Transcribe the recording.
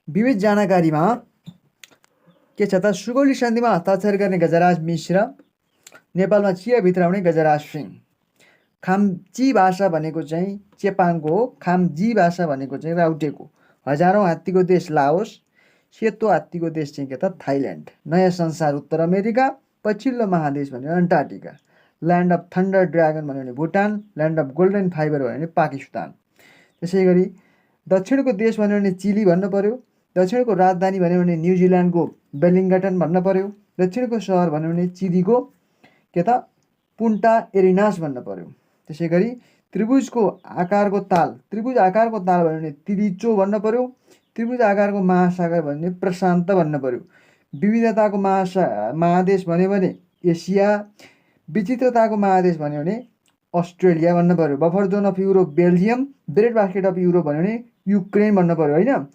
विविध जानकारीमा के छ त सुगौली सन्धिमा हस्ताक्षर गर्ने गजराज मिश्र, नेपालमा चिया भित्राउने गजराज सिंह। खाम्ची भाषा भनेको चाहिँ चेपाङको हो, खाम्जी भाषा भनेको चाहिँ राउटेको। हजारौँ हात्तीको देश लाओस, सेतो हात्तीको देश चाहिँ के त थाइल्यान्ड। नयाँ संसार उत्तर अमेरिका, पछिल्लो महादेश भन्यो Antarctica. Land of thunder dragon भन्यो भने Bhutan, land of golden fibre भन्यो भने पाकिस्तान। त्यसै गरी दक्षिणको देश भन्यो भने चिली भन्नु पर्यो, दक्षिणको राजधानी भन्यो भने न्युजिल्यान्डको वेलिङ्गटन भन्न पर्यो, दक्षिणको सहर भन्यो भने चिलीको के त पुन्टा एरिनास भन्न पर्यो। त्यसै गरी त्रिभुज आकारको ताल भन्यो भने तिरिचो भन्न पर्यो, त्रिभुज आकारको महासागर भन्यो भने प्रशान्त भन्न पर्यो। विविधताको महादेश भन्यो भने एसिया, विचित्रताको महादेश भन्यो भने अस्ट्रेलिया भन्न पर्यो। Buffer John of Europe Belgium, bread basket of Europe भन्यो भने युक्रेन भन्न पर्यो होइन।